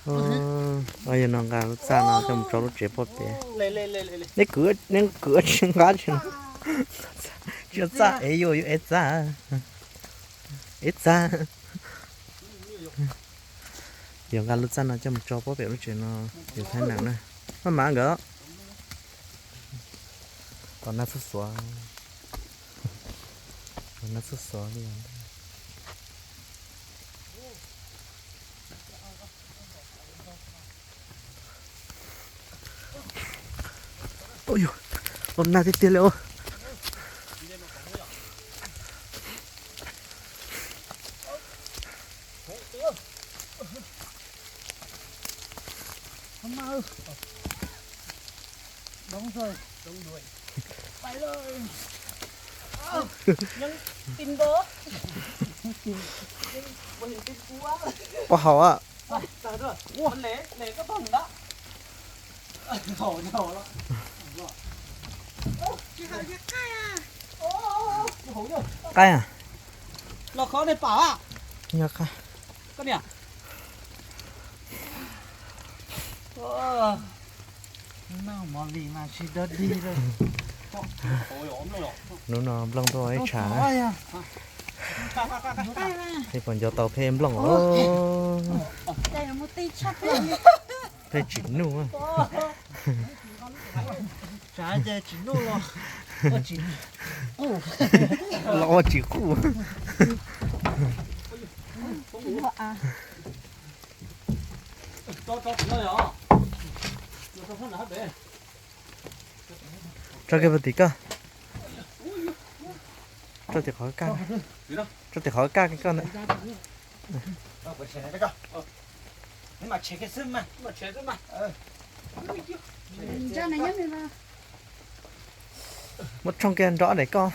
Yog no nqa lub txaj no coj mus tso lub tsev pob pem. Neb kwv, neb kwv tsis nqa tsis no. Tsis txaj es yuav yuav ev txaj. Ev txaj. Yog nqa lub txaj no coj mus tso pob pem lub tsev no, yog thaib neem na. Maj mam nkawd. Tom no xuv xuav, tom no xuv xuav li. Ua yog, los nag tiag tiag li os. Pov haum a. Qaib a. Los qhov nej pam a. Yog qaib. Hnub no nplooj tuaj ib tshav. Peb puas nco tau peb nplooj os. Peb tsis nuj. Los ua tsis quj. Tso kiag puag tim koj. Tso tim qhov kaj, tso tim qhov kaj koj ntawd. Muab tshooj kiag nrov daim koj.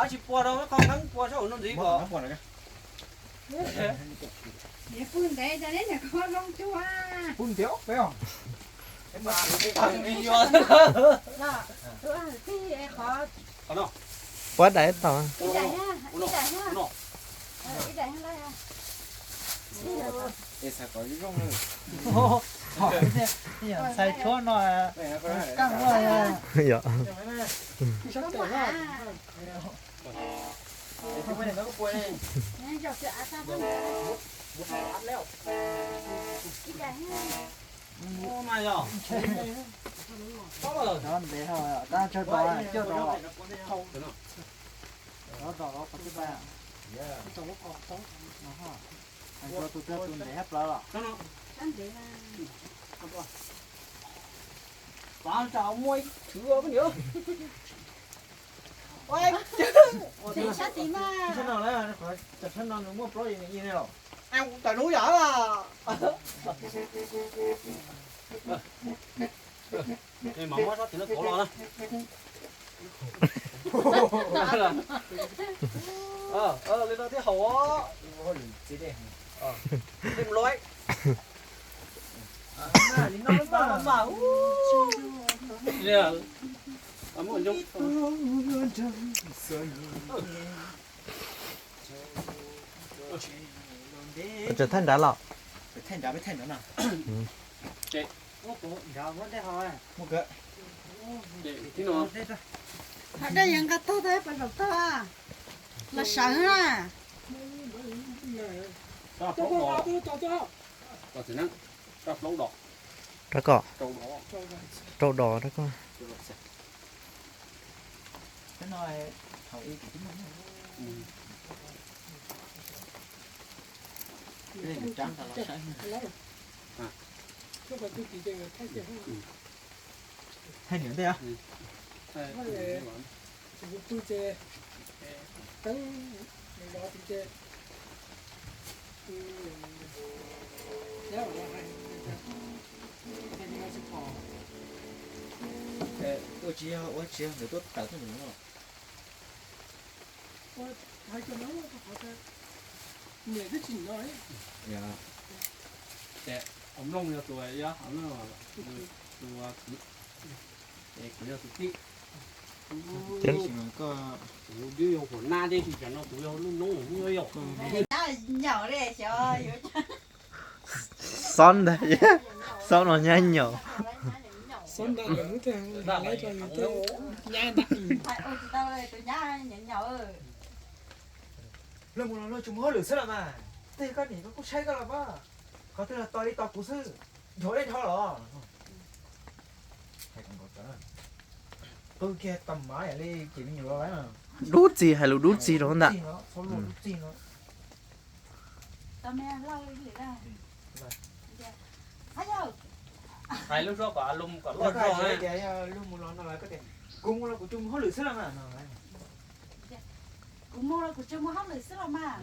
Tsis pua rau qhov nqeeb pua saum no ntxiv ko. Pw ntev, pw ntev peb os. Puab daim tau. Ntxhais tshuab no kaj ua. Yog. Cov ntev hauv, tab tsawg tau coj tau. Cov tau los qhov twg pais? Cov tus twg tus ntev hab plawv los? Sab no, cov sab no nws muaj plaub yim nws ib ne los. Tawm hnub yom. Mas muab sab tim no kauv los na. Li no thiaj haum os. Tej lov mas. Tseem thaij nrad los? Muaj kawg. Dej yeej nqa tag tag pais zaum tag. Los sawv na. Rab kom, rau dos rab kom. Thaij niam ntej. Ua tsis yog, ua tsis yog nkawd tuaj tawm tuaj mus no. Ces mloog yog tus, Kuv yog tus tij. Kuv yog huam nab tib si, tam no kuv yog lub noob nyob yog. Nyaum li xyov yuav xob ntag, xob no nyab nyaum. Luag mus los luag tsuas mus hauj lwm xwb los mas, tej koj niam koj kuj saib koj los pab, qhov twg los tos li tos kuv xwb, nrov dej nrov los. Qw kiag tau mab yam li ces me nyuam los lawm. Dub txig hais lus dub txig rau ntag. Hais lub suab kom lub kom loj zog. Kuv mus los kuv tsuas mus hauj lwm xwb los mas. Kuv mus los kuv tsuas mus hauj lwm xwb los mas.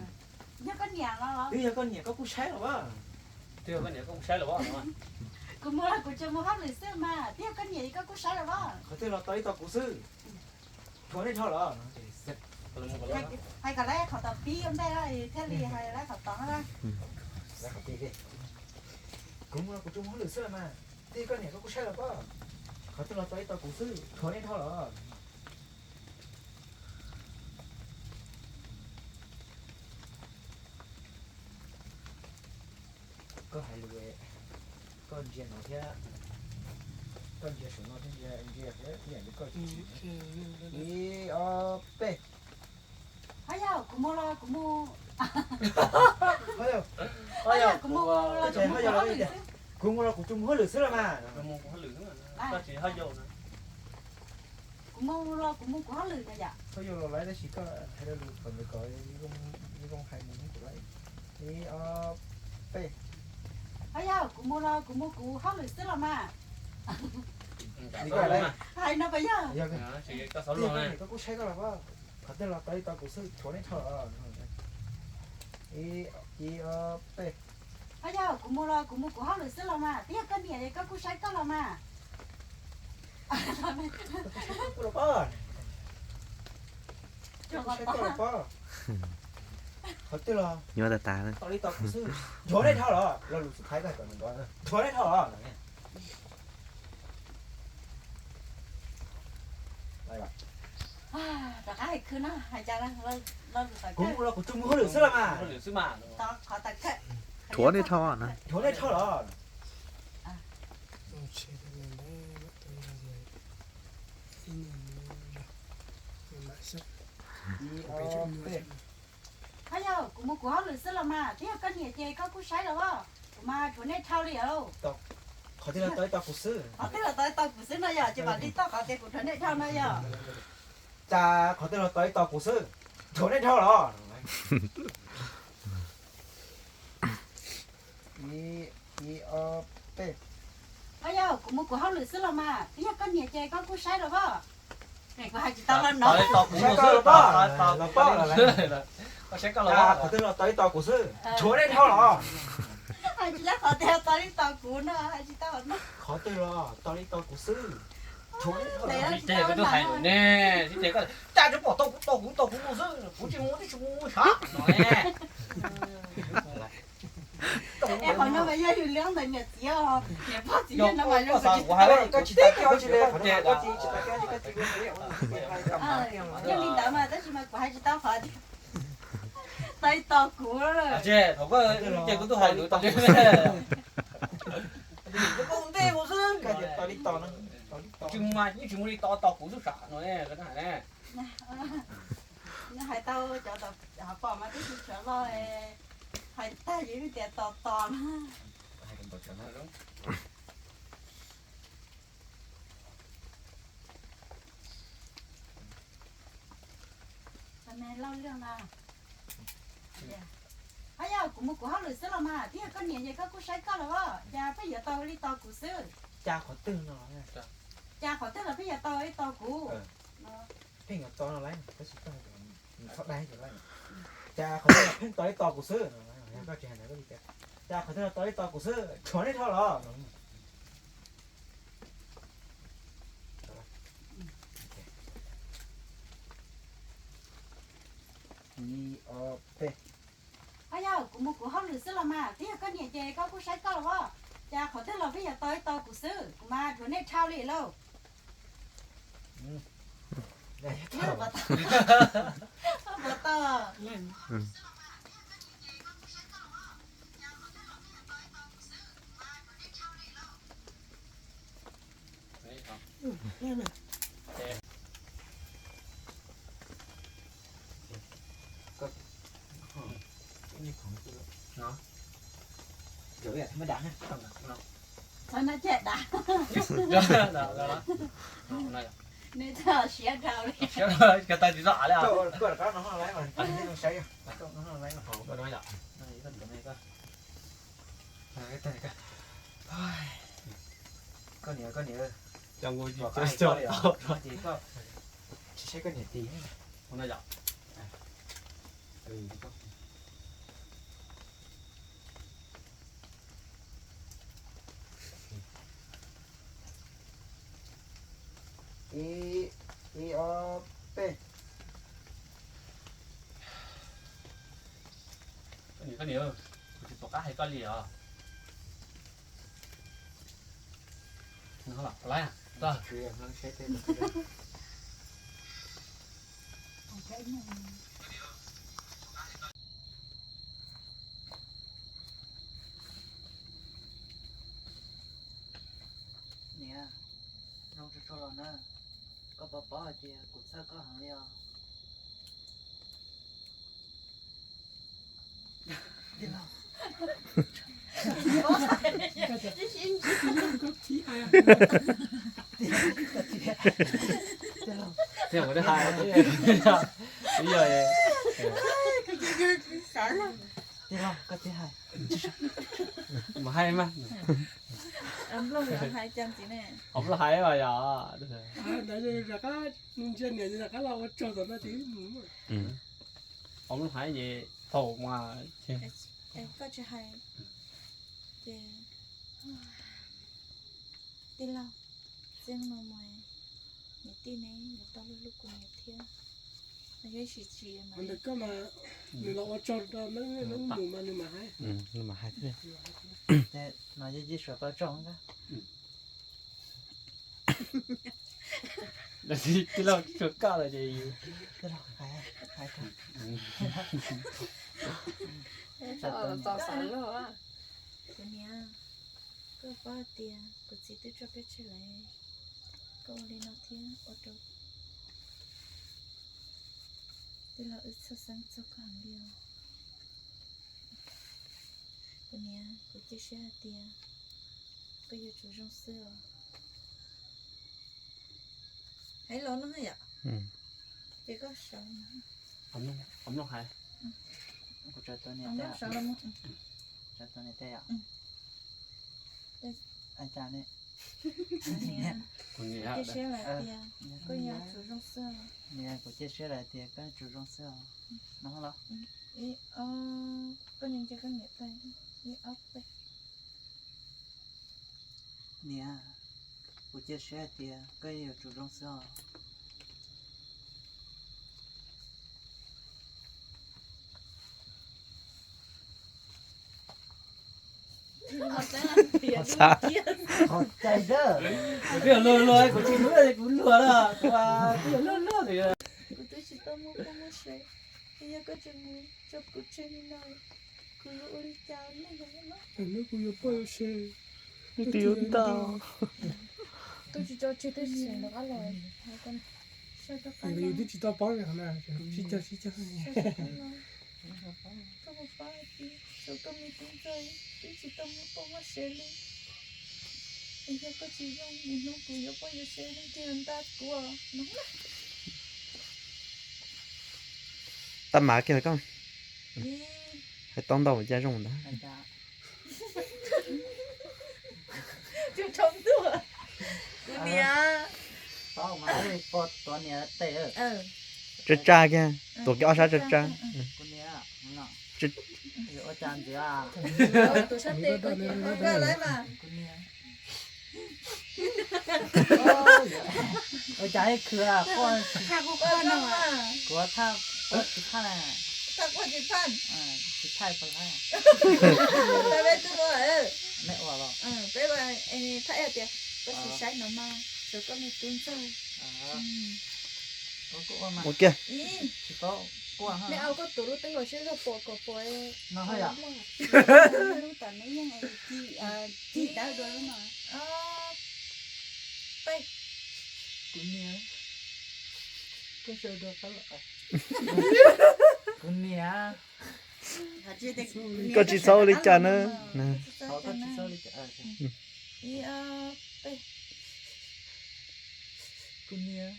Yog koj niam los? Twb yog koj niam koj kuj saib los as. Twb yog koj niam koj kuj saib los as. Kuv mus los kuv tsuas mus hauj lwm xwb mas, twb yog koj niam koj kuj saib los as. Qhov twg los tos ib tos kuv xwb. Rhuav nej dhau los? Hais kom lawv qhov tod pib ua ntej thiaj li hais lawv qhov tod na. Kuv mus los kuv tsuas mus hauj lwm xwb los mas, twb yog koj niam koj kuj saib los as. Qhov twg los tos ib tos kuv xwb. Rhuav nej dhau los? Koj hais lus, koj ntsia no thiab, koj ntsia saum no thiab ntsia thiab ib yam li koj tsis tsim. Ib ob peb. Hos yog kuv mus los kuv mus. Hos yog kuv mus los kuv mus kuv hauj lwm xwb. Kuv mus los kuv tsuas mus hauj lwm xwb los mas. Kuv mus los kuv mus kuv hauj lwm na yom. Koj yuav los lawm tab sis koj hais rau lus kom ntawd kom zoo hais mus kuv lawm. Ib ob peb. Hos yog kuv mus los kuv mus kuv hauj lwm xwb los mas. Hais no puas yog? Koj kuj saib koj los as. Qhov twg los tos ib tos kuv xwb, rhuav nej dhau los? Ib ob peb. Hos yog kuv mus los kuv mus kuv hauj lwm xwb los mas, twb yog koj niam koj kuj saib koj los mas. Qhov twg los? Nyuaj tas tas. Rhuav nej dhau los? Lo lus xub thawj koj hais kom nws nrov, rhuav nej dhau los? Rov qab hais khwb no, hais cas? Kuv mus los kuv tsuas mus hauj lwm xwb los mas. Rhuav nej dhau na. Rhuav nej dhau los? Hos yog kuv mus kuv hauj lwm xwb los mas, twb yog koj niam ces koj kuj saib los as. Kuv mas rhuav nej dhau li os. Qhov twg los tos ib tos kuv xwb. Qhov twg los tos ib tos kuv xwb no yog ces mam li tau qhov tias kuv rhuav nej dhau no yog. Cas qhov twg los tos ib tos kuv xwb, rhuav nej dhau los? Ib ob peb. Hos yog kuv mus kuv hauj lwm xwb los mas, twb yog koj niam ces koj kuj saib los as. Kuv hais tsis tau los no. Qhov twg los tos ib tos kuv xwb, rhuav nej dhau los? Hais tsis tau qhov tias tos ib tos kuv no, hais tsis tau los no. Qhov twg los tos ib tos kuv xwb, rhuav nej dhau los? Tsis tau hais ne, tsis tau, cas tsis pom tos kuv, tos kuv, tos kuv mus xwb, kuv tsis mus twb tsis mus sav no. Es qhov no mas yog yus liab ntawm niam txiv, niam pog txiv yawg no mas zoo. Koj tsis tas kiag tsis li, yog li ntawd mas tab sis mas kuv hais tsis tau qhov tias tos ib tos kuv. Thaum koj ces kuv twb hais lus tos kuv xwb. Tsis mus mas yeej tsis mus li, tos tos kuv xwb sav no. Hais tau cov tom hauv paus mas twb tsis tshuav loj, hais tag ces tias tos tos no. Hos yog kuv mus kuv hauj lwm xwb los mas, twb yog koj niam ces koj kuj saib koj los as, cas pheej yuav tos li tos kuv xwb. Cas qhov twg no? Cas qhov twg los pheej yuav tos li tos kuv? Pheej yuav tos no lawm, tab sis koj txhob dag. Cas qhov twg los pheej tos li tos kuv xwb? Koj tsis hais ntawd koj li cas? Cas qhov twg los tos li tos kuv xwb, rhuav nej dhau los? Ib ob peb. Hos yog kuv mus kuv hauj lwm xwb los mas, twb yog koj niam ces koj kuj saib koj los as. Cas qhov twg los peb yog tau ib tau kuv xwb, kuv mas dhuav nej dhau li lauj. Puas tau? Txhob nab ceg dam. Nej txhob siab dhau li. Koj niam, koj niam, ces koj saib koj niam tis. Ib, ib ob peb. Koj niam, koj niam, kuv tsis pom qab hais koj li os. Niam, zoo tsuag tsuag los na, koj puas paub hais tias kuv txhawj koj heev li os. Tij laug, koj tib hais. Mus hais mas. Qhov Nplooj hais mas yog. Qhov Nplooj hais ces thaum mas. Koj tsis hais ces, tij laug, txij no mus niam tij ne yuav tau hlub hlub kuv niam thiab. Ntawm koj mas nws los ua tsaug rau neb, neb mus mas nws mam hais. Nws mam hais thiab. No yeej tsis suav koj tsaug. Tij laug, tsis suav koj los ces yus. Kuv niam, koj paub hais tias kuv txiv twb tso peb tseg lawm, koj ua li no thiab ua rau tij laug wb txhawj xeeb txog koj heev li os. Kuv niam, kuv cia siab hais tias koj yuav tsum zoo xwb os. Hais los no yom. Ces koj sawv. Qhov Nplooj hais. Kuv tso tua niam tes. Tso tua niam tes yom. Ua cas ne? Kuv cia siab hais tias koj yuav tsum zoo xwb os. Niam, kuv cia siab hais tias koj yuav tsum zoo xwb os. No los. Ib ob, koj ntsia koj niam tes. Ib ob peb. Niam, kuv cia siab hais tias koj yuav tsum zoo xwb os. Qhov cai dab. Kuv twb luag luag, kuv tsis luag, kuv luag los kuv twb luag luag. Kuv twb tsis tau muaj poj muaj sev, yog koj tseem mus tso kuv tseg li no, kuv yuav ua li cas ne? Hnub kuv yuav poj yuav sev, twb yuav ntau. Koj tsis tso tseg tej sev rov qab los, yus twb tsis tau paub li qhov na, sib cog sib cog. Koj puas paub hais tias tshuav koj me tub ntxawg twb tsis tau muaj poj muaj sev li. Es yog koj tsis zoo, ib hnub kuv yuav poj yuav sev leej twg nta kuv no. Tab mas kiag koj hais tau ntau cas zoo ntag. Kuv niam, tsa tsa kiag, tuav kiag ob sab tsa tsa. Ua cas ib khw kuv thaj, kuv tsis thaj, tsis thaj, tsis thaj, nej ua los. Thaj tias koj sim saib no mas, koj me tub ntxawg. Ua kiag. Neb au koj tus lub teeb kom siab zog pom kom pom. Lub tom neb yeej ci dawb dua lub no. Kuv niam, koj sawv rov qab los. Kuv niam, koj tsis txhob ua li cas na. Kuv niam,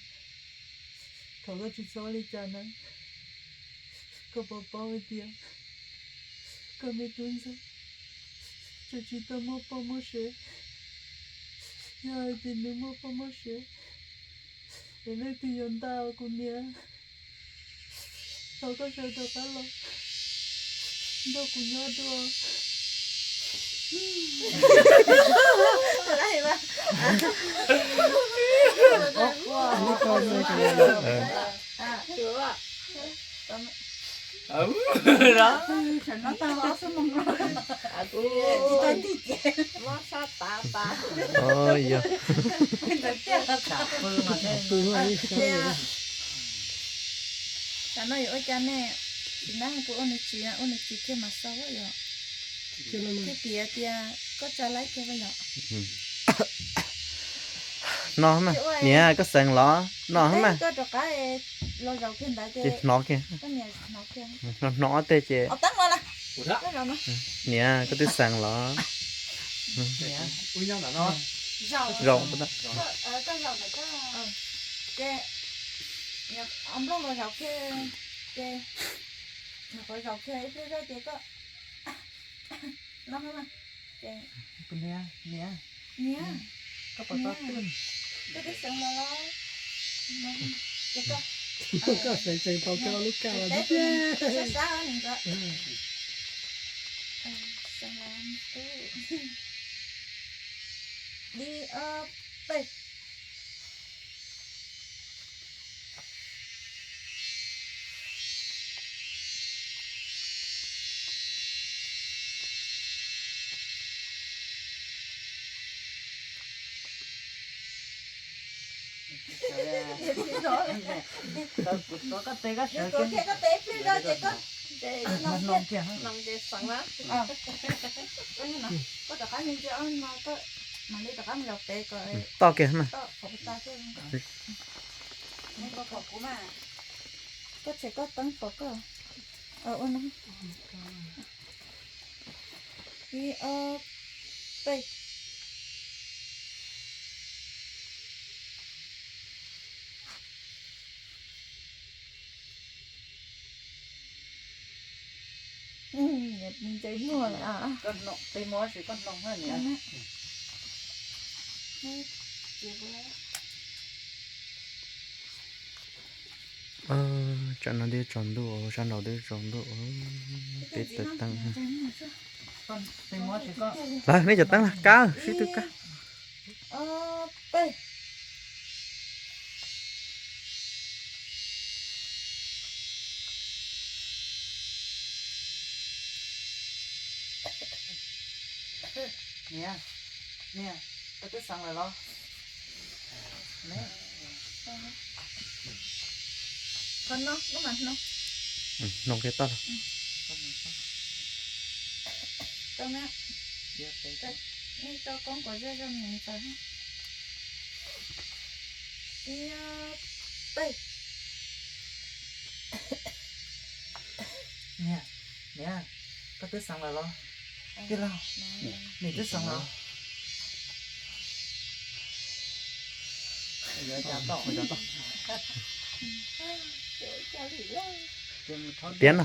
thov koj tsis txhob ua li cas na. Koj puas paub hais tias koj me tub ntxawg tseem tsis tau muaj poj muaj sev? Yog hais tias nws muaj poj muaj sev es leej twg yuav ntaj kuv niam? Thov koj sawv rov qab los nrog kuv nyob dua. Tam no yuav ua cas ne? Tsis nab kuv ua nws tsis, ua nws tsis kiag mas xaus yom. Thiab piav tias koj tsa laib kiag yom. No mas, niam koj xeev los no mas. Koj rov qab los zaum kiag ntawd ces hnov kiag. Hnov hnov tej ces. Niam koj twb xeev los. Zaum, koj zaum ntawd, ces nplooj los zaum kiag, ces nyuam qhuav zaum kiag ib pliag zog ces koj no, ces niam, koj twb xeev los los, ces koj, koj xeev tseem tau koj lub kaj los sab sab. Ib ob peb. Koj tes ib pliag zog ces koj hnoos ces xeev na. Koj rov qab ntsia no, mam li rov qab mus zaum pem kom toj kiag na. Koj tshem koj teeb pom koj. Ua no. Ib ob peb. Ntses muag. Koj hnoos, tes muag tab sis koj hnoos na niam. Tsam no twb tsaus ntuj, sab nraud twb tsaus ntuj, peb tawm teeb. Lawv nej cov teeb laj kab, sib tw kab. Niam, niam, koj twb xeev lawm los? Qhov no, lub mas no. Hnoos kiag toj los. Nej tso koob kuv zej zog mus ntxaws. Ib, peb. Niam, niam, koj twb xeev lawm los? Tij laug, nws twb xeev los. Piav no.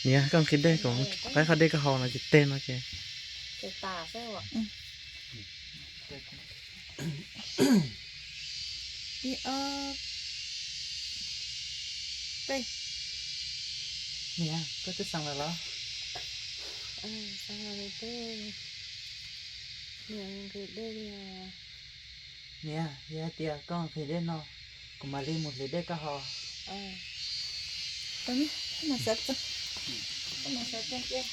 Niam, koj nqhis dej kom qaib qhov dej koj haus no ces teg no ces. Ib, ob, peb. Niam, koj twb xeev lawm los? Xeev lawm, niam nqhis dej li os. Niam, yog hais tias koj nqhis dej no, Kuv mam li mus hliv dej koj ho. Tab mas sawv tsees, tab mas sawv tsees ces,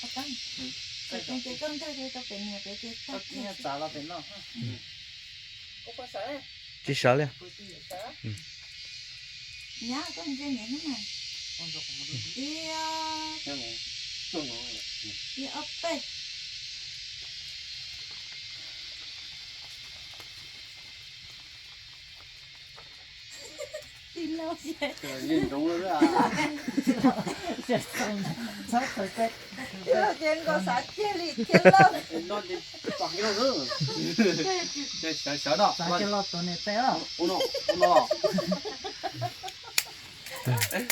sawv tsees ces koj ntag rau pem niam pem ces tag kiag. Tsis sawv li. Nyab koj ntsia niam hnub na. Ib, ib ob peb. Tij laug ces, tij laug ces nkaus xav kiag li thiab lauj.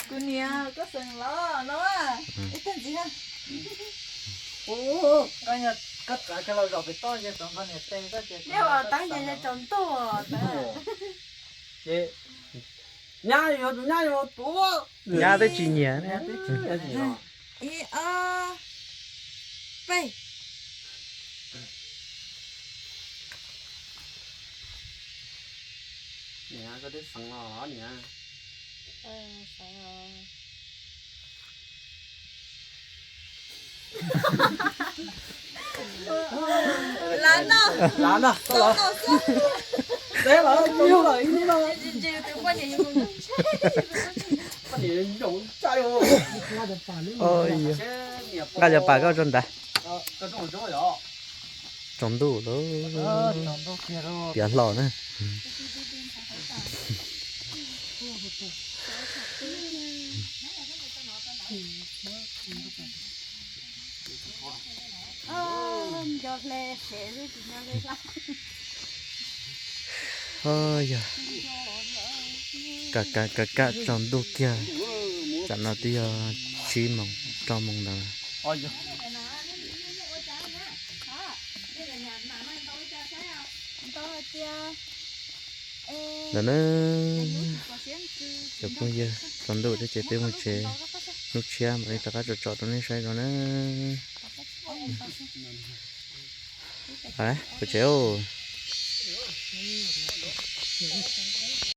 Kuv niam koj xeem los no, ib tag ntxiv na. Koj txav kiag los zaum pem toj ces rov nqos niam tes koj ces, yog taab ces yog tsaus ntuj. Ces nyab yuav tus, nyab yuav tus, nyab twb tsis nyiam. Ib ob peb. Niam, koj twb xeev los niam. Lav no, lav no, lav no xwb. Teb los tsaus ntuj lawm ib hnub no. Poj niam nyoos tshaj li. Nqa cov pas koj tso nrad. Tsaus ntuj lawm, piav hlo na. Yog, ka ka ka ka tsaus ntuj kiag. Tam no twb yog tsib moos rau moos ntawd. Ntawm na, cov phooj ywg, tsaus ntuj thiab ces peb mus tsev. Hnub tshiab mam li rov qab tsom tsom rau nej saib dua na. Peb tsev os.